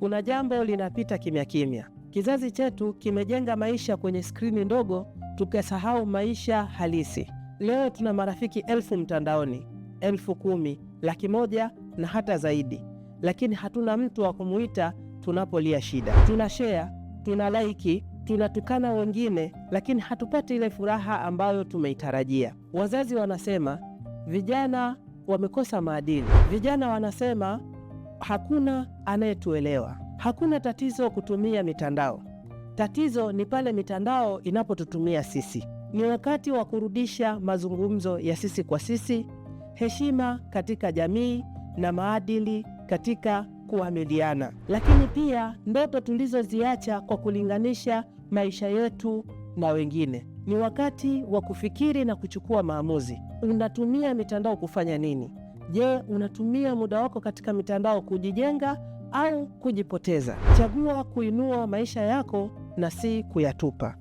Kuna jambo linapita kimya kimya. Kizazi chetu kimejenga maisha kwenye skrini ndogo, tukasahau maisha halisi. Leo tuna marafiki 1000 mtandaoni, 10,000, 100,000 na hata zaidi, lakini hatuna mtu wa kumuita tunapolia shida. Tuna share, tuna like, tunatukana wengine, lakini hatupati ile furaha ambayo tumeitarajia. Wazazi wanasema vijana wamekosa maadili. Vijana wanasema hakuna anayetuelewa. Hakuna tatizo kutumia mitandao. Tatizo ni pale mitandao inapotutumia sisi. Ni wakati wa kurudisha mazungumzo ya sisi kwa sisi, heshima katika jamii na maadili katika kuamiliana, lakini pia ndoto tulizoziacha kwa kulinganisha maisha yetu na wengine. Ni wakati wa kufikiri na kuchukua maamuzi. Unatumia mitandao kufanya nini? Je, unatumia muda wako katika mitandao kujijenga au kujipoteza? Chagua kuinua maisha yako na si kuyatupa.